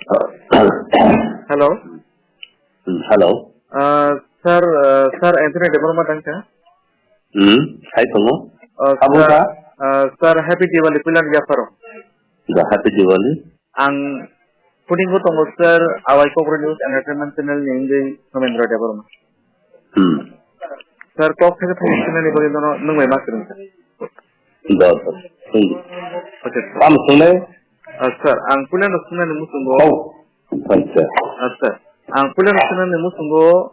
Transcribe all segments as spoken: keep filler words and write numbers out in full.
Hello. Hmm, hello. Ah, sir, ah, sir, Anthony Debbarma tangkha? Hmm, hai tongo. Ah, Abo sir, ka? Ah, sir, happy Diwali, puilani yapharo. Da, happy Diwali. Ang pudingo tongo, sir, Awai Kokborok News Entertainment Channel ni wngwi Somendra Debbarma. Hmm. Sir, kok theke theke sinani bagwi nono nwng bai ma kwrwng, sir. Da, da. Hmm. Okay, sir. Tamo songnai? Ah, sir, ang puilano sinani muchungo. Oh. Acha. Acha. Ang puilano sinani muchungo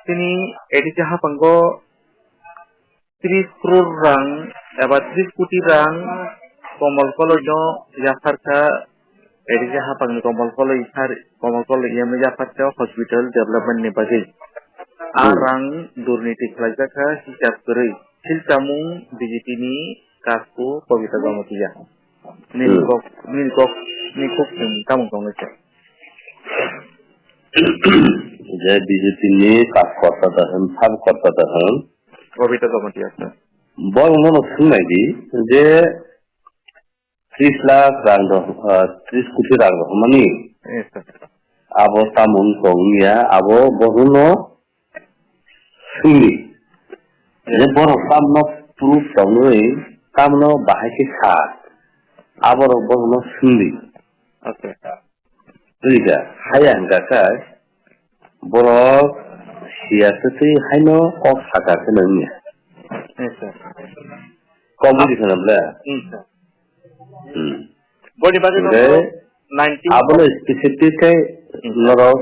tini A D C haphango tris crore rang eba tris koti rang Komol Koloi no yapharkha, A D C haphangni Komol Koloi sar, Komol Koloi yamwi yapharkha hospital development ni bagwi. A Hmm. rang durniti khlaijakha hisab kwrwi. Silchamung B J P ni kasku Kobita Jamatia. Nini Hmm. kok, nini kok, nini kok chwng tamo tongnaikha? Je B J P ni kap korta da hwn, sab korta da hwn. Kobita Jamatia, sir. Borok nono swng nai di, je tris lakh rang rok, ah, tris koti rang rok mani. Yes, sir. Abo tamo wng tong ya, abo bono swngdi. Je borok tamno proof tongwi, tamno bahai khe sa, aborok bohrokno swngdi. Okay. Twi da, haya hwnkha khe borok siya se twi haino kok saka khe nangya. Yes, sir. Kok budi khana bla? Yes, sir. Hmm. Boni bagwi no Hwnkhe borok nineteen abono specific khe Hmm. norok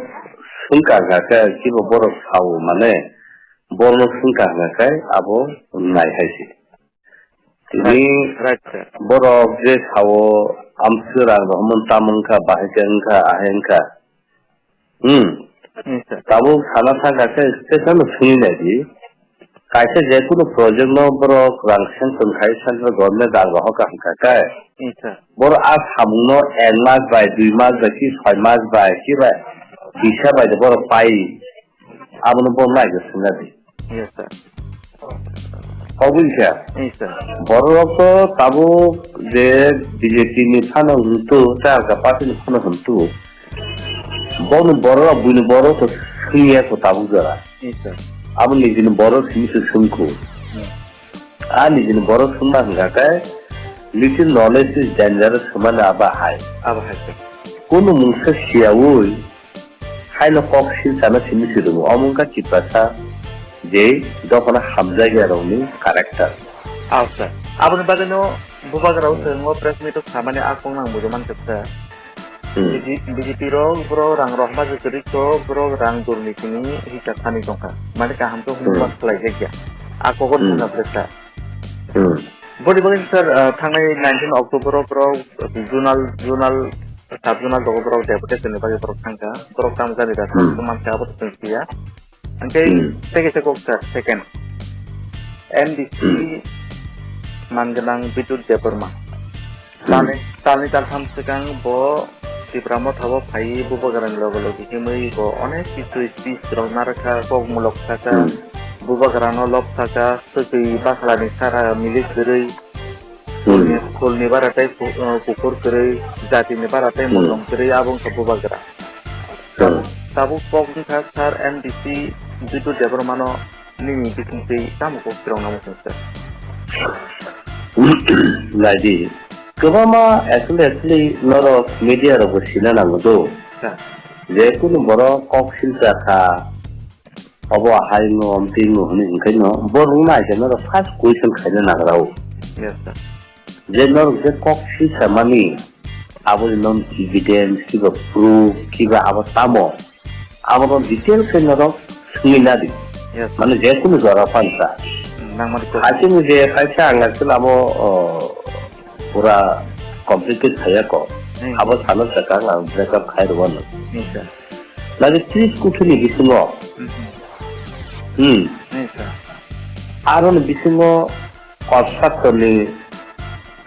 swngkha kha khe kibo borok sao mane borokno swngkha kha khe abo nai hai se. Tini Right, right, sir. borok je sao amswk rang rohormani tam wngkha, bahai khe wngkha, ahai wngkha. Hmm. Hmm, sir. Tabuk sana thangkha khe special no swnwi nai di. Kaisa je kunu project no borok rang sanction khai central government rang rohor kha hwnkha khe. Hmm, sir. Borok a samung no ek mas bai, dui mas bai, ki soi mas bai, ki bai, bisa bai de borok pai. Abono borok naigwi swngna di. Yes, sir. Oboni khe. Yes, sir. Borok to tabuk je B J P ni phano hwntu, tei alka party ni phano hwntu. Bono borok, buini borok to swngya ko tabuk jora. Yes, sir. Abo nijini borok simi se swngkhu. Hmm. A nijini borok swngna hwnkha khe, little knowledge is dangerous hwnmani abo hai. Abo hai, sir. Kunu mungsa siyaui, haino kok sil sana simi se rwngo. Omo wngkha Tiprasa je dophano hamjakya rokni character. Ah, sir. Aboni bagwino bubagra Hmm. swrwngo press meet o samani a kok nang bujo mankha, sir. Hmm. B J P, B J P rok borok rang rohorma je kwrwi kok, borok rang durnitini hisab thani tongkha. Mane kaham khe Hmm. homework khlaijakya. A kogo Hmm. thangna bwrwksa. Hmm. Boni bagwi sir, ah, thangnai nineteen October o borok zonal, zonal, sub zonal dogo borok deputation ni bagwi borok thangkha. Borok tamo jani da Hmm. thangkha mansa abo to chwng siya. Hwnkhe Hmm. tei kaisa kok sir, second. M D C Hmm. man gwnang Bidut Debbarma. Hmm. Talni, talni taltham swkang bo Tipra Motha o phaiwi bubagrani loge loge himwi bo onek kisu speech rok narwkha, kokmulok saka, Hmm. bubagrano lob saka, swkwi bakhlani sara milik kwrwi, Hmm. khulni, khulni bara tei ku-, uh, kukur kwrwi, jatini bara tei Hmm. mulong kwrwi, abo wngkha bubagra. Hmm. Tabuk kok wngkha sir M D C Bidut Debbarmano nini bisingtwi tamo kok swrwngna muchung sir? Naidi, kwbangma actually, actually norok media rokbo sina nango do. Sir. Je kunu borok kok silsa kha, obo ahai wngo, omtwi wngo hwnwi hwnkhe no, borok naikhe norok first question khaina nagra o. Yes, sir. Je norok je kok silsa mani, aboni non evidence, kiba proof, kiba abo tamo, abono detail khe norok swngwi nadi. Yes. Mane je kunu jora phan sa. Hmm, nangmani kok. Haikhe je kaisa ang actually abo, o, pura completed khaiya ko. Hmm. Abo sano sakang ang break up khai rwano. Hmm, sir. Lagi tris kuthini bisingo. Hmm, hmm. Hmm. Hmm, sir. Aroni bisingo constructor ni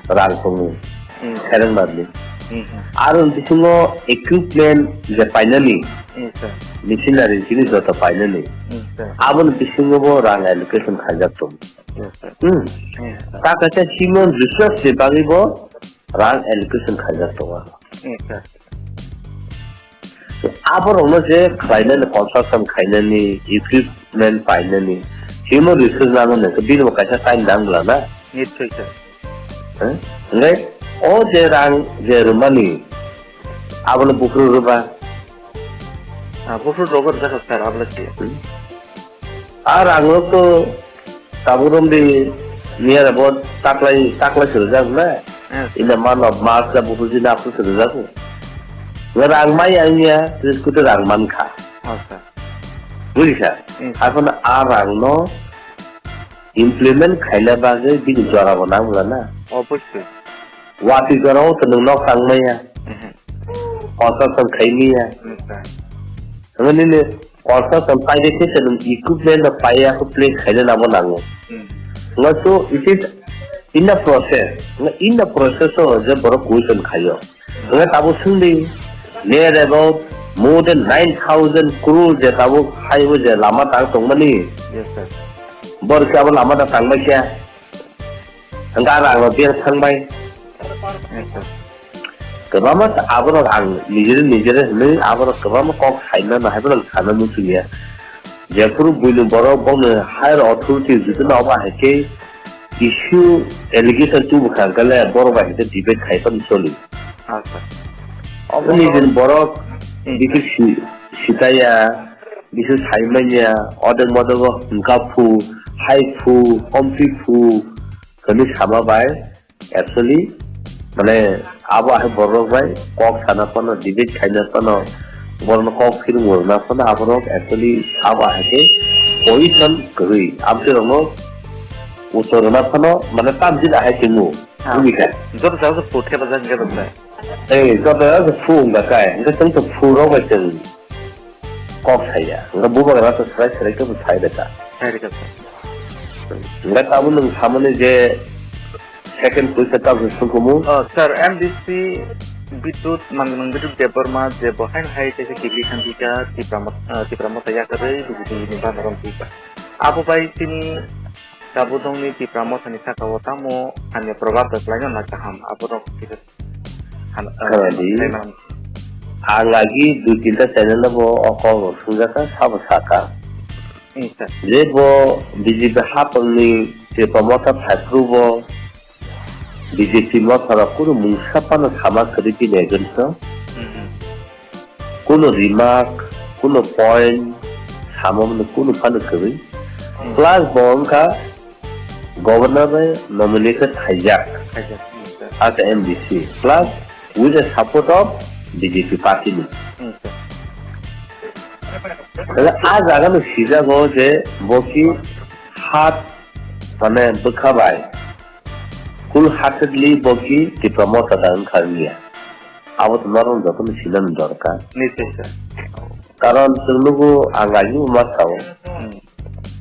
rang tongo, Hmm. sereng barni. Hmm, hmm. Aroni bisingo equipment je painani, Hmm, sir. machinery jinis joto painani. Hmm, sir. Aboni bisingo bo rang allocation khaijak tongo. Hmm, sir. Hmm. Hmm, sir. Ta kaisa human resource ni bagwi bo rang allocation khaijak tongo. Hmm, sir. Aborokno je khlainani, construction khainani, equipment painani, human resource nangnani, bini bo kaisa time nang bwla na. Nitwithwi sir. Eh? Hwnkhe o je rang je rwmani, abono buphuru rwba. Ah, buphuru rogo rwjak kha sir, abono si. Hmm. A rang rok to tabuk romdi near about taklai, taklai se rwjak na. Hmm. In the month of March na buphuru jina aphuru se rwjak. Nga rang mai ang ya, tris koti rang man kha. Oh, sir. Bujisa? Hmm. Haikhe a rang no implement khaina bagwi bini jora bo nang bwla na. Obviously. Watwi jora o to nwng nok tang maya. Mhm. Construction khai maya. Mhm, sir. Nwng nini construction paide khe to nwng equipment rok paiya khe place khaina nabo nango. Mhm. Nga so it is in the process. Nga in the process o je borok question khaio. Hwnkhe tabuk swngdi, near about more than nine thousand crore je tabuk haibo je lama tang tongmani. Yes, sir. Borok khe abo lama da tangbai khe. Hwnkhe aro ang rok biyang thangbai. Yes, sir. Kwbangma ta-, aborok ang nijere nijere hwnwi aborok kwbangma kok saimano haibo ang sana muchungya. Jephuru buini borok bokni higher authority jutuna obo hai khe issue allegation tubukha hwnkhe le borok bai hwnkhe debate khai phano choli. Acha. Obo nijini borok Hmm. Bisi si-, sitaya, bisi saimanya, odek modego hwnkha phu, hai phu, ompi phu, hwnwi sama bai. Actually, mane, abo hai borok bai kok sana phano, debate khaina phano, borokno kok phirung rwna phano, aborok actually abo hai khe position kwrwi. Amtwi rokno utor rwna phano, mane, tamjil ahai tongmo. Ah. Wngwi kha. Joto jaga se phu thepajak hwnkhe rwkha. Ei, joto jaga se phu wngkha kai. Hwnkhe chwng to phu rok bai chwng kok saya. Hwnkhe bubagra to swrai swrai khe bo sai rwkha. Sai rwkha, sir. Hwnkhe tabuk nwng samani je second question tabuk swngkumu. Oh, sir, M D C Bidut, Mangnang Bidut Debbarma je bo haino hai tei khe kibri thangkha Tipra Mot-, ah, Tipra Motha yakarwi dugu dugu ni bana romtwi ba. Abo bai chini Tabuk dongni Tipra Mothani saka o tamo hamya probab da kwlaino na kaham, aborok kisa han-, ah, Khana di. Khaimani. Ang agi dui tinta channel bo o kok rok sungjakha, sabo saka. Hmm, sir. Je bo B J P hapangni Tipra Motha phaiphru bo B J P motha rok kunu mungsa phano sama kwrwi bini against o. Hmm, hmm. Kuno remark, kuno point, samamani kuno phano kwrwi. Hmm. Plus bo wngkha governor bai nominated khaijak. Khaijak, hmm, sir. As a M D C. Plus with the support of B J P party ni. Hmm, sir. Tale a jaga no sijago je bo ki hat mane bwkha bai. Full heartedly bo ki Tipra Motha da wngkha wngya. Abo to norok jotono sinani dorkar. Nischoi, sir. Karon chwng nugo ang agini ma sao. Hmm.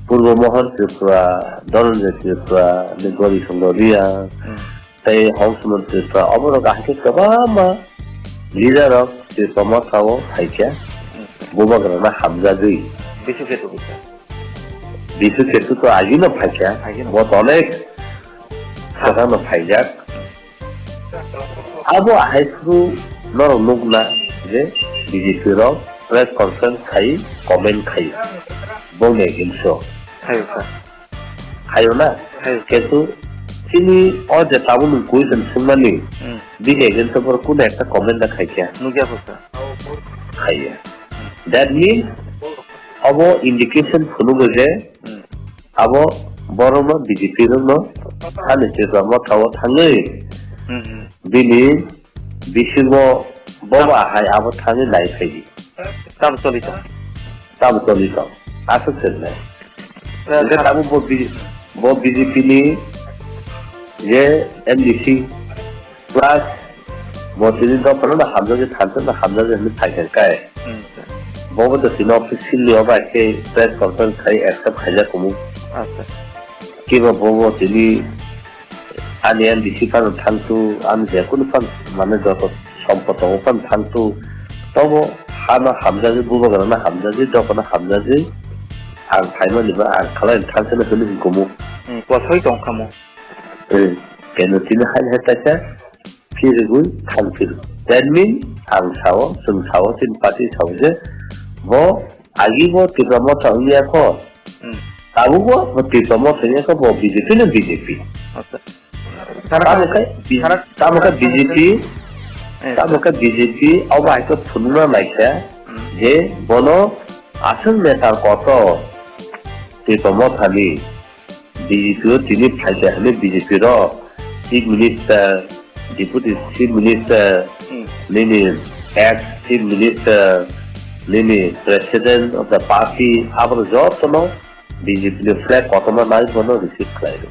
Purbo Mohon Tripura, Dhananjay Tripura, ni Gauri Sangha Reang, hmm, tei Hongsuman Tripura, oborok ahai khe kwbangma leader rok Tipra Motha o phaikha, hmm, bubagrano hamjagwi. Bisu khe tubusa. Bisu Ketu to agino phaikha, agino. Bo to onek swkangno phaijak. Abo ahai phuru norok nukna je B J P rok press conference khai comment khai bongni against o. Khayo kha. Khayo na? Khayo. Ketu chini o je tabuk nwng question swngmani, hmm, bini against o borok kunu ekta comment da khaikha. Nukya kho kha. Khaiya. That means obo indication phunugo je, hmm, abo borokno B J P rokno ani Tipra Motha o thangwi, hmm, hmm, bini bisingo boba hai abo thangwi nai phaidi. Tamo choli tong. Tamo choli tong. Aswk se nai. Eh, hwnkhe tamo bo B-, bo B J P ni je M D C plus bo tini dophano no hamjakjak, thansa no hamjakjak hinwi phaikha kai. Hmm, sir. Bobo to tini officially obo hai khe press conference khai accept khaijak kumu. Acha. Kiba bobo tini ani M D C phano thangtu, ani je kunu phano mane joto sompot tongo phano thangtu. Tobo hano hamjagwi, bubagrano hamjagwi, dophano hamjagwi ang phaimani ba ang khalai thangsano hwnwi hwn kumu. Hmm, kwthwi tong kha mo. Eh, keno tini hai hai kaisa phirigwi thang phirigwi. That means ang sao, chwng sao, chini party sao je bo agi bo Tipra Motha wngya kho. Hmm. Tabukbo bo Tipra Motha wngya kho, bo B J P no B J P. Acha. Tamo khe B-, tamo khe B J P, eh, tamo khe B J P obo hai khe phunukna naikha, hmm, je bono aswk neta kotor Tipra Mothani B J P o tini phaikha hwnwi B J P rok Chief Minister, Deputy Chief Minister, hmm, nini ex Chief Minister, nini President of the Party, abo jotono B J P ni flag kotorma nai bono receive khlai rw.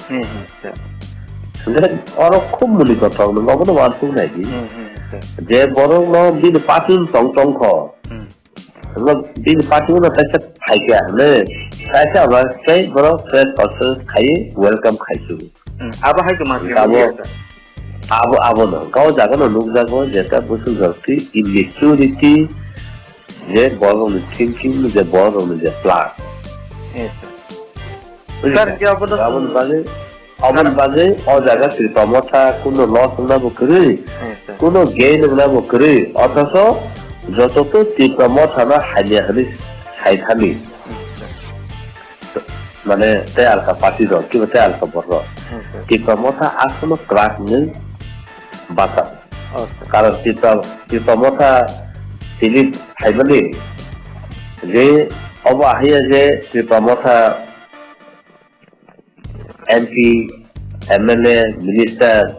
Hmm, hmm, sir. Then oro khub muni kothok nwng obono uansuk nai di. Hmm, hmm, sir. Je borok no bini party tong tong kho. Hmm. Nwng bini party no kaisa phaikha hwnwi kaisa ba tei borok press conference khai welcome khai su. Hmm, abo hai khe ma abo, sir. Abo, abo no. Kau jaga no nukjago jeta busu jati immaturity je borok ni thinking je borok ni je plan. Yes, sir. Sir, khe abo no aboni bagwi, aboni bagwi o jaga Tipra Motha kuno loss wngna bo kwrwi, yes, sir, kuno gain wngna bo kwrwi, othocho joto to Tipra Motha no hamya hwnwi sai thani. Yes, sir. Mane tei alka party rok, kiba tei alka borok rok. Yes, sir. Tipra Motha aswkno kwrak wngwi bacha. Oh, sir. Karon Tipra, Tipra Motha tini phaimani je obo ahaiya je Tipra Motha M P, M L A, minister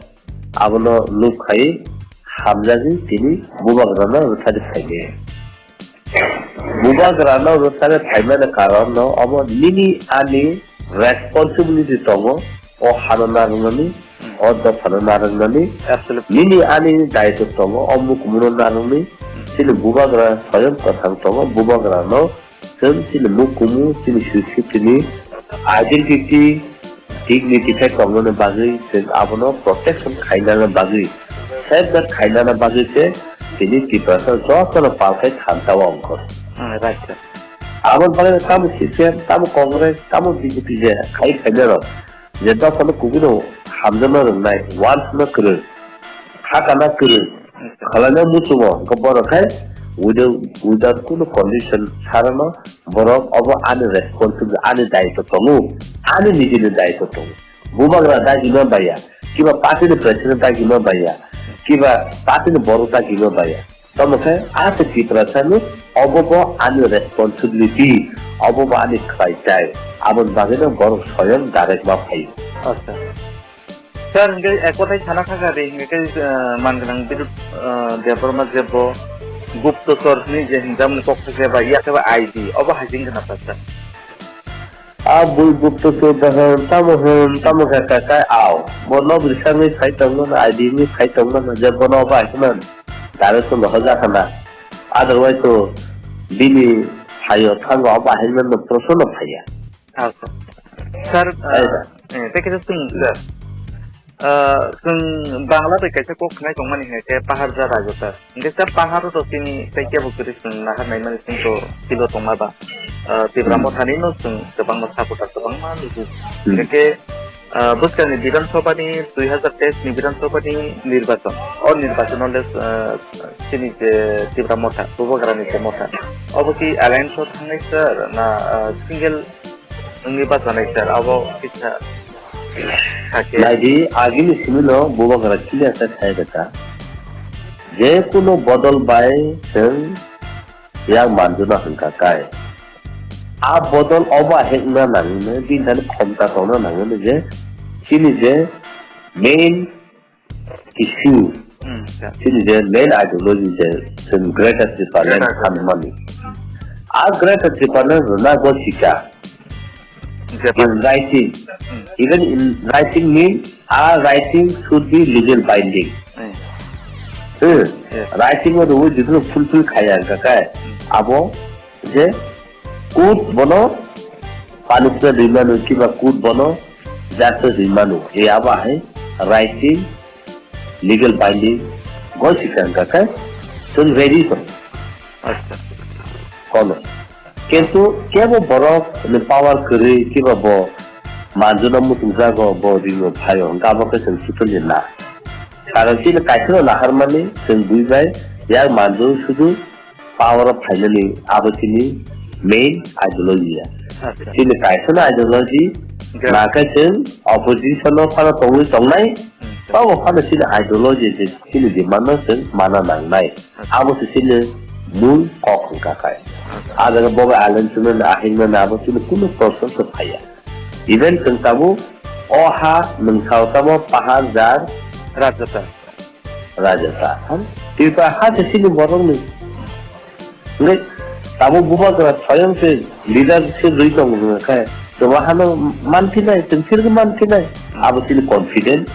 abono look khai hamjagwi tini bubagrano rwthani phaidi. Bubagrano rwthani phaimani karonno obo nini ani responsibility tongo, o hano narwknani, o dophano narwknani, absolutely, nini ani daitw tongo, o mukumuno narwkni, hmm, chini bubagra soyong kwthang tongo, bubagrano chwng chini mukumu, chini society ni identity, dignity khe tongmani bagwi chwng abono protection khainani bagwi, safeguard khainani bagwi se tini Tiprasa jotono pal khai thansa o ongkho. Hmm, right, sir. Aboni bagwi tamo C P M, tamo Congress, tamo B J P je khai khainai rok je dophano kubui no hamjakna rwngnai, once no kwrwi, hakana kwrwi, hmm, sir, khwlaina muchungo, hwnkhe borok khai without, without kuno condition sarano borok obo ani responsibility, ani daitw tongo, ani nijini daitw tongo. Bubagra dagima baiya, kiba party ni president dagima baiya, kiba party ni borok dagima baiya. Tamo khe a se Tiprasa ni obo bo ani responsibility, obo bo ani khlai chai. Aboni bagwi no borok soyang direct ma phaio. Acha. Sir, hingke ek kothai sana kha kha de, hingke, eh, man gwnang Bidut, eh, Debbarma je bo Guptachor ni je hinjam ni kok khe ba, ya khe ba I D, obo hai jing gana pa sir. A bui Guptachor da hwn, tamo hwn, tamo khe ka kai ao. Bo no bwsangwi phai tongmano, I D ni phai tongmano, je bono obo hai kheno direction rohorjak khna. Otherwise to bini phaio thango obo hai mano proshno phaiya. Acha. Sir, hai ah, da. Eh, tei kaisa swng, sir. Ah, chwng Bangla bai kaisa kok khnai tongmani hwnkhe Paharja Rajota. Hwnkhe sir, Pahar to chini tei kebo kwrwi chwng nahar naimani chwng to tilo tongma ba. Ah, Tipra, hmm, Mothani no chwng kwbangma supporter kwbangma lugu. Hmm. Hwnkhe, ah, bwskangni Bidhan Sabha ni dui hazar teis ni Bidhan Sabha ni nirbachon. O nirbachon o le, ah, chini je Tipra Motha, Bubagra ni je Motha. Obo ki alliance o thangnai sir na, ah, single wngwi bachanai sir, abo kisa sakhe. Naidi, agini simino Bubagra clear khe sai rwkha. Je kuno bodol bai chwng yang manjuna hwnkha kai. A bodol obo hai wngna nangwi, bini thani khomta tongna nangwi je chini je main issue, hmm, ya, chini je main ideology je chwng Greater Tipraland, Greater Tipraland, sanmani. A Greater Tipraland rwna go sika. Japan. In writing. Hmm. Even in writing means a writing should be legal binding. Hmm. Hmm. Yes. Writing o rwui jidino fulfill khaiya wngkha khe, hmm, abo je court bono punishment rimano kiba court bono justice rimano. E abo hai writing legal binding goi sika wngkha khe chwng ready tong. Acha. Kono. Kintu kebo borok ni power kwrwi kiba bo manjuna muchungjago bo ringo phaio hwnkhe abo khe chwng sutoni na. Karon chini kaisa no naharmani chwng bui bai yak manjak sudu power o phainani abo chini main ideology ya. Acha. Chini kaisa no ideology Gra- na khe chwng opposition o phano tongwi tongnai, Hmm. tamo phano chini ideology je chini demand no chwng mana nangnai. Acha. Abo se chini mul kok wngkha khai. Acha. A jaga bobo island chwngno ahingmani abo chini kunu proshno se phaiya. Even chwng tabuk o ha nwng sao tamo pahar jar Rajata. Rajata. Tripura ha se chini borokni. Hwnkhe tabuk bubagra swayang se leader se rwi tongo hwnkhe chwngma hano manphinai, chwng phirkhe manphinai. Abo chini confident.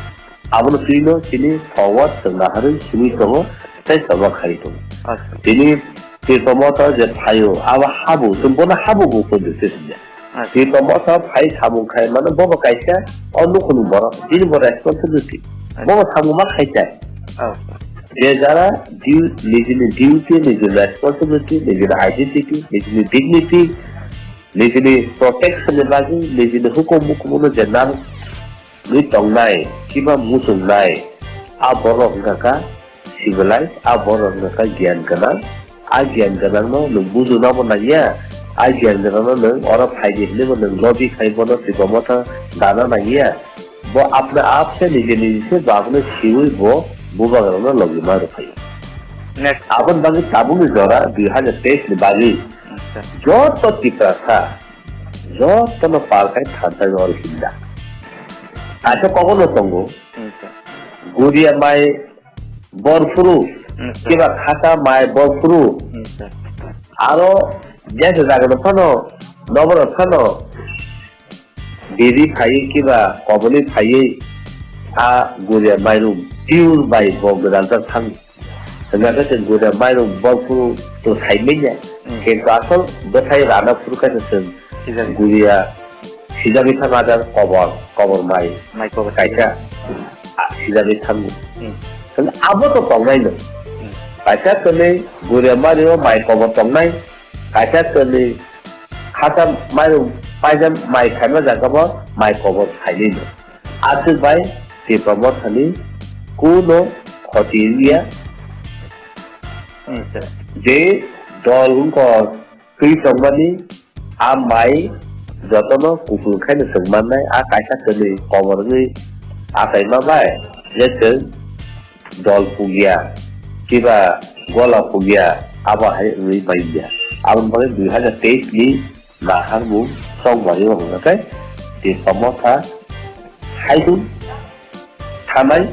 Abono twino chini forward chwng naharwi simi tongo, tei choba khai tongo. Acha. Tini Tipra Motha je phaio, abo habu, chwng bono habu bo koi dose sinja. Acha. Tipra Motha phai samung khai mano, bobo kaisa o nukhungni borok, bini bo responsibility. Acha. Bobo samung ma khai chai. Acha. Je jara du-, nijini duty, nijini responsibility, nijini identity, nijini dignity, nijini protection ni bagwi, nijini hukum mukumu no je nang wi tongnai, kiba muchungnai, a borok wngkha kha civilized, a borok wngkha kha giyan gwnang. A giyan gwnangno nwng bujuna bo nangya, a giyan gwnangno nwng oro phaidi hinwi bo nwng lobby khai bono Tipra Motha dana nangya. Bo apna ap se nije nije se bo abono siwi bo bubagrano logi ma rwphaio. Next. Aboni bagwi tabukni jora dui hajar teis ni bagwi Acha. joto Tiprasa jotono pal khai thansa oro hinda. Kaisa kogono tongo. Acha. Guria mai borphuru, Acha. kiba khata mai borphuru. Acha. Aro jesa jagano phano, noboro phano, biri phaiwi kiba koboni phaiwi a guria mairum pure bai bo gwdalta thang. Hwnba khe chwng guria mairum borphuru to saimanya. Hmm. Kintu asol bwthai rana phuru khe chwng Sijak. guria sijagwi thang ajar kobor, kobor mai Mai kobor. kaisa, a, sijagwi thango. Hmm. Hwnkhe abo to tongnai no. Hmm. Kaisa kwnwi guria mario mai kobor tongnai, kaisa kwnwi khata mairum paijak mai khaima jaga bo mai kobor sainai no. Aswk bai Tipra Mothani kuno khoti wngya. Hmm, sir. Je dol wngkha twi tongmani a mai jotono kupulung khaino chwng mannai, a kaisa kwnwi kobor wngwi achaima bai je chwng dol pugya, kiba gola pugya, abo hai wngwi manya. Aboni bagwi dui hajar teis ni naharmung chongmani o hwnga khe Tipra Motha saichung thanai,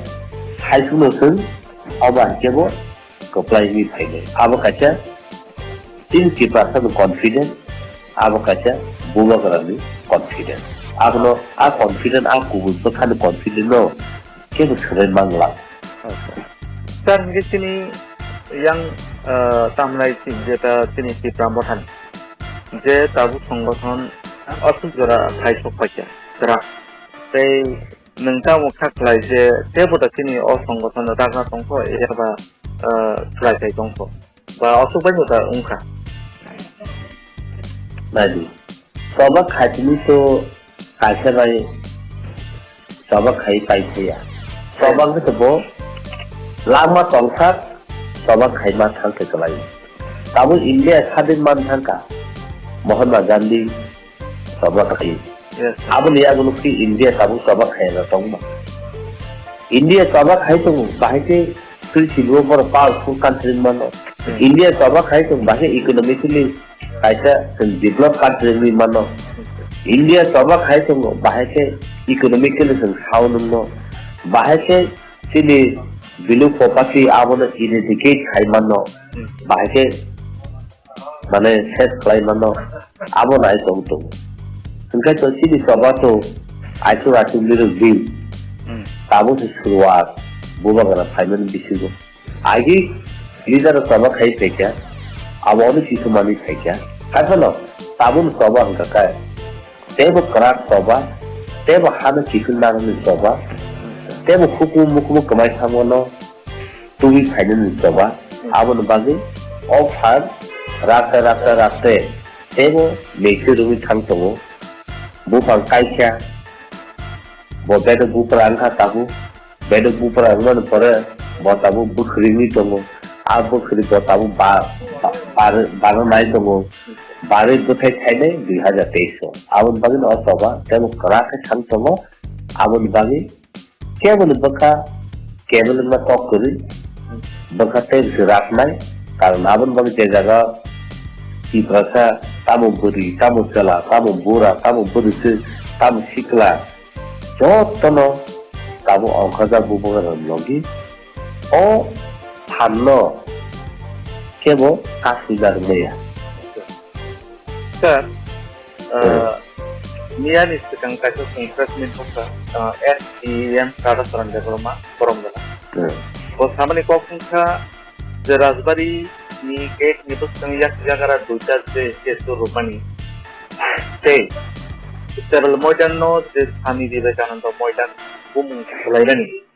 saichungno chwng obo hai khe bo kwplai wngwi phainai. Abo kaisa chini Tiprasano confident, abo kaisa bubagrani confident. Abono a confident, a kubui bwkhani confident no kebo swbai mangla. Sir, hingke chini yang, eh, tamlai si-, jeta chini Tipra Mothani je tabuk songothon aswk jora khai sok paikha, kwrak. Tei nwng tamo kha khlai je tebo da chini o songothon ragna tongkho, eba, eh, khlai khai tongkho? Ba aswk bai no da wngkha. Naidi. Choba khaitini to kaisa bai choba khai pai thaya. Choba wngkhe to bo langma tongthak choba khai ma thang khe kwlai. Tabuk India sadin man thangkha. Mahatma Gandhi choba khai. Yes, sir. Aboni yago nukhi India tabuk choba khai na tongma. India choba khai tongo, bahai khe Twi silo borok powerful country wngmano. Hmm. India choba khai chwng bahai economically kaisa chwng develop country wngwi mano. India choba khai chwng bahai khe economically chwng sound wngno. Bahai khe chini below poverty abono eradicate khai mano. Hmm. Bahai khe mane ses khlai mano, abo nai tong tongo. Hwnkhe to chini choba to aisuk aisuk lirok di. Hmm. Tabuk se suruat bubagra phaimani bisingo. Agi leader choba khai phaikha, abo oni kisu mani phaikha. Kaiphano tabuk choba hwnkha khe tebo kwrak choba, tebo hano kisu narwkni choba, tebo hukumu mukumu kwmai thangmano, tubui phainani choba, aboni bagwi o phan rakte rakte rakte teibo mekhe rwui thang tongo. Buphang kaikha, bo bedok bupra wngkha tabuk, Bedok bupra wngmani pore bo tabuk bwkhwrwngwi tongo. A bwkhwrwi bo tabuk ba-, ba-, bar-, barwi nai tongo. Barwi bwthai thainai dui hajar teis o. Aboni bagwi no o choba tei bo kwrak khe thang tongo. Aboni bagwi keboni bwkha keboni wngma kok kwrwi. Bwkha tei bwswk rapnai. Karon aboni bagwi je jaga Tiprasa tamo bwrwi, tamo chwla, tamo bura, tamo bwrwi, tamo sikla, jotono tabuk ongkhorjak bubagra logi o phanno kebo kasijak maya. Sir, uh, miyani swkang kaisa chwng press meet wngkha, uh, S D M Rada Saran Debbarma, Borom Gana. Hmm. Bo samani kok wngkha, je Rajbari ni gate ni bwskango yak yagara duita je kesu rwmani tei Civil Moidan no je Swami Vivekananda Moidan bumung swlainani.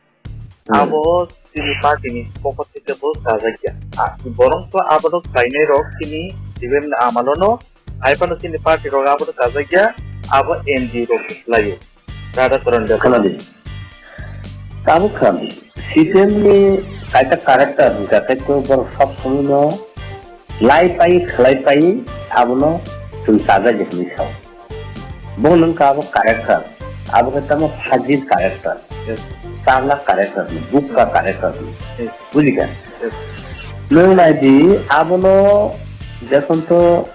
Hmm. Abo chini party ni pokot theke bo chajak ya. A, borok to abono kainai rok chini T V M ni amalo no, hai phano chini party rok abono chajak ya, abo N G O rok swlaio. Rada Karan Debbarma. Khwnadi. Tabuk khwnadi. C P M ni kaisa character hwnkha khe to borok sob somoi no lai pai khlai pai abono chwng chajak ya hwnwi sao. Bo nung ka abo character. Abo khe tamo fajir character. Yes. Charla character ni, bukka character ni. Yes. Bujikha? Yes. Nung nai di, abono jekhon to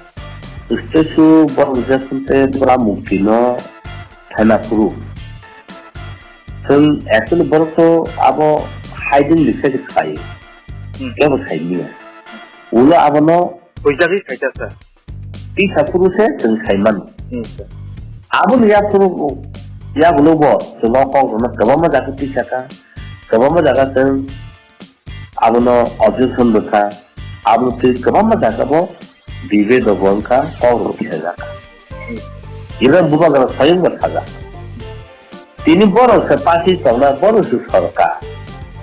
stage o borok jekhon te bora mukti no thaina phuru. Chwng actually borok to abo hiding ni khe khlai. Hmm. Kebo sai niya. Ulo abono Hujagwi khaijak kha. Tisa phuru se chwng sai mano. Hmm, sir. Aboni yaphuru, yagulo bo chwng o kok rwna kwbangma jaga tisa kha, kwbangma jaga chwng abono objection rwkha, abono twi kwbangma jaga bo debate rok bo wngkha, kok rok tisa jakha. Hmm. Ibrahim Bubagra swayam bo sajak. Tini borok se party tongna, borok se sorkar.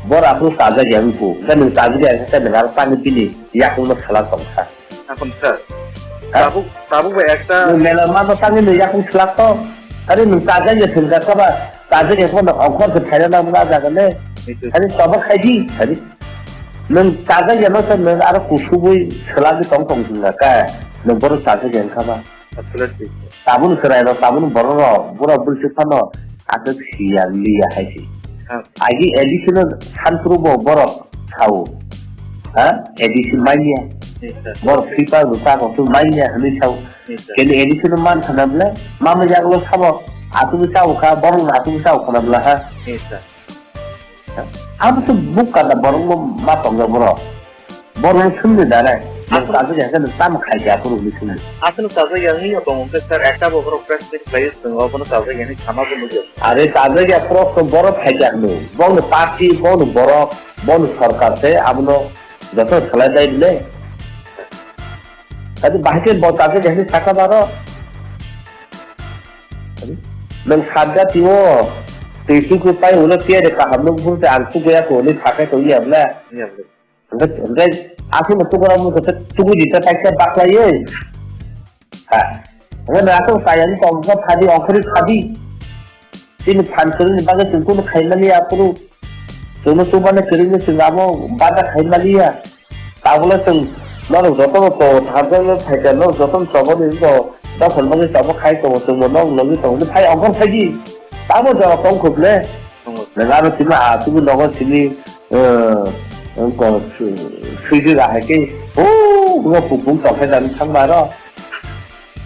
Borok aphuru chajak ya wngkhu. Hwnkhe nwng chajak ya khe nwng aro pani bini yakungno sala tongkha. Akon sir. Ha? Tabuk, tabuk bai ekta Nwng mela mano tangwi nwng yakung swlak to. Ari nwng chajak ya thwngkha kha ba, chajak ya phano ongkhor se phaina nang mano jaga le. Nitu. Ari tobo khai di, ari. Nwng chajak ya no se nwng aro kusubui swlagwi tong tong thwngkha kha. Nwng borok chajak ya wngkha ba. Absolutely. Tabuk chwrai rok, tabuk borok rok, borok bwswk phano aswk siya liya hai se. Ah. Agi A D C no sanpru bo borok sao. Ha? A D C manya. Yes, sir. Borok free pass bo chakok tu manya hwnwi sao. Yes, sir. Kini A D C no man khana bwle, mama yagulo sabo, aswk sao kha, borok no aswk sao khana bwle ha. Yes, sir. Abo se buk kada borok no ma tongja borok. Borok no sumni dare. Nang aswk kasu ya kan tam khai ya puru ni sumni. Aswk kasu ya ni tong ke sir ekta borok press meet khlai sung obo no kasu ya ni sama bo nugyo. Are kasu ya pro ko borok khai ya no. Bong no party, bong no borok, bong no sarkar se abo no joto khlai dai le. Tadi bahai ke bo kasu ya ni saka baro. Nang sadda tio, tui tuku pai ulo tiya de kaham nuk bung te ang tuku ya ko ni thakai to iya bla. Iya, bla. Hingke, hingke, aswk no tuku rok mung khe tuku jita paisa baklai ye. Ha. Hingke na aswk tayang tong khe phadi, okhori phadi. Chini phan kwrwini bagwi chwng kunu khaimani aphuru. Chwngno chubana kwrwini chwng abo bada khaimaliya. Tabole chwng norok jotono to tharjakno phaikha, norok jotono choboni to dophal bagwi chabo khai tongo, chwngbo nok nogwi tongo. Phai ongkhor phaidi. Tamo jora tong khuble. Tongo. Nang aro tima a tubu nogo simi, eh, ongko su-, suidi ra hai khe. O, bo kupung tong khe jani thangma ro.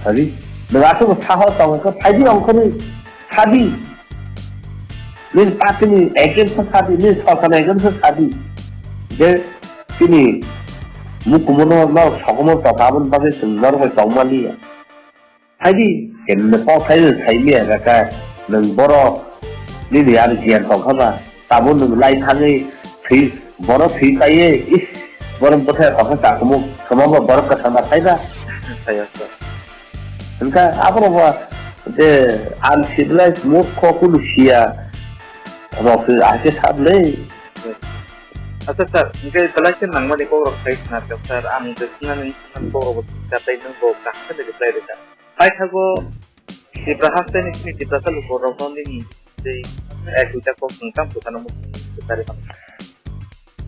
Hari, nang aswk saha tong khe phaidi ongkhorwi. Sadi. Nini party ni against o sadi, nini sorkar ni against o sadi. Je chini mukumu no, no sokomo tongkha aboni bagwi chwng norok bai tongmani ya. Phaidi, kemne kok sai sai miya kaka, nwng borok nini aro giyan tongkha ba. Tabuk nwng lai thangwi thwi, borok thwi paiye, is, borok bwthai kok sa kumuk, kwmama borok kwthang da phai ba. Phai ya, sir. Hingkha aborok ba je uncivilized murkho kunu siya rok se ake sablei. Acha sir, hingkhe belai khe nangmani kok rok sai khna kha sir, ang je sinani kok rok bo kha tei nwng bo kaham khe reply rwkha. Paithago Tipra haste ni sini Tiprasa luku rok no nini tei Ek duita kok nwng tamo kwchano muchung kwchari mano.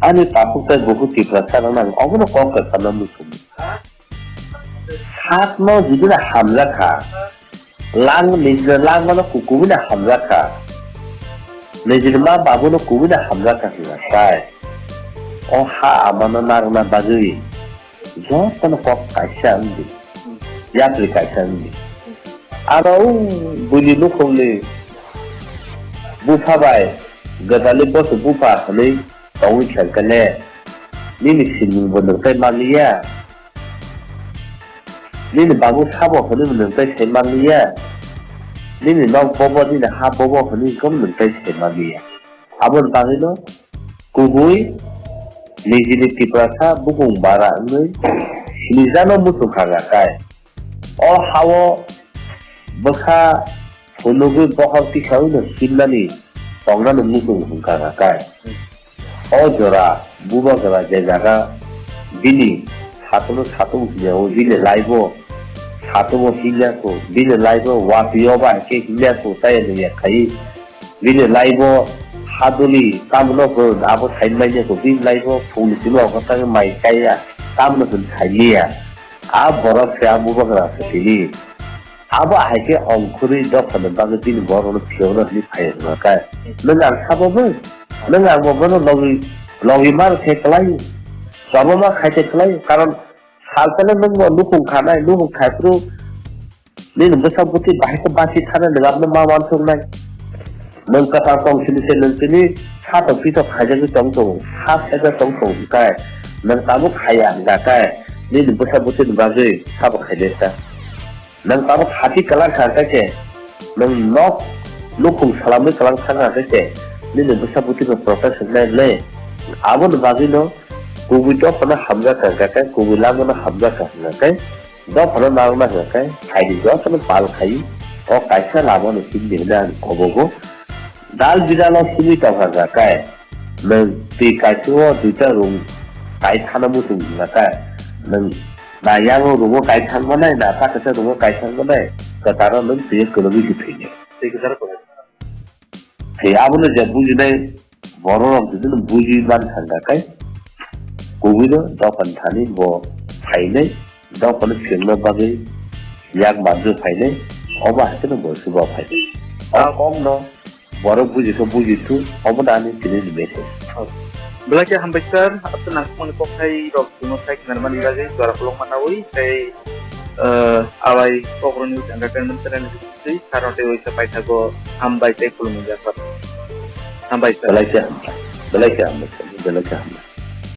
Ani takhuk tei bukhuk Tiprasa rok nang obono kok kwchano muchung. Sakno judina hamjakha. Lang nijini langmano kubui no hamjakha. Nijini ma babuno kubui no hamjakha hwnka tai. O ha amano narwkna bagwi jotono kok kaisa wngdi. Yapri kaisa wngdi. Aro o buini nukhungni bupha bai gwdalwi boso bupha hwnwi tongwi khenkhe le nini simung bo nwng tai manliya. Nini babu sabo hwnwi nwng tai sai manliya. Nini nok bobo nini ha bobo hwnwi nwng tai sai manliya. Aboni bagwino kubui nijini Tiprasa bukung bara wngwi sinijano muchung kha kai. O hao bwkha phunugwi bokhok tisaui no simnani tongnani muchung hwnka kha kai. O jora bubagra je jaga bini satuno satung hwnyaui bini laibo satumo hinyaku bini laibo watio ba khe hinyaku tei nungya khai. Bini laibo haduli tamno hwn abo saimanya ko bini laibo phungni simi obo tang mai kaiya tamno hwn saimanya. A borok se a bubagra se tini. Abo hai khe ongkhorwi dophani bagwi bini borokno phiyokna hwnwi phai rwkha khe. Nwng ang sabo bo? Nwng ang bo bono logi logi mar khe kwlai. Choboma khai khe kwlai. Karon salsano nwng bo nukhung khanai, nukhung khaiphuru nini bwsa bwtwi bahai khe basi thana nwng abono ma uansuknai. Nwng kwthang tong sini se nwng tini satok pitok khaijagwi tong tongo, ha saijak tong tongo hwnkhe nwng tabuk khaiya hwnkha khe nini bwsa bwtwini bagwi sabo khainai ta. Nwng tabuk hati kwlang kha hwnkhe khe nwng nok nukhung salamwi kwlang thang kha hwnkhe khe nini bwsa bwtwino protest hwnwi nai le. Aboni bagwino kubui dophano hamjak kha hwnkhe khe kubui lamano hamjak kha hwnkhe khe dophano narwkna hwnkhe khe phaidi jotono pal khai o kaisa lamano himdi hwnwi ang kobogo. Dal bidalo simi tongkha hwnkhe khe nwng twi kaisa o duita rung kai thana muchung hwnkhe khe nwng na yango rungo kai thang manai na ta kaisa rungo kai thang manai kwtaro nwng twi kwrwngwi se thwinai. Twi kwcharo kwrwngwi. Hai abono je bujinai borok rok jodi no buji man thangkha khe kubui no dophani thani bo phainai dophano phiyokna bagwi yak manjak phainai obo hai kheno bo se bo phainai. O kok no borok buji khe buji thu obo no ani tini ni message. Belai khe hambai sir, aswk nangkukmani kokthai rok chwngno sai khnarmani bagwi jora kolokma nawi tei, eh, Awai Kokborok News Entertainment channel ni bisingtwi sir no tei waisa paithago hambai tei khulumung yapharwi. Hambai sir. Belai khe hambai, belai khe hambai, belai khe hambai.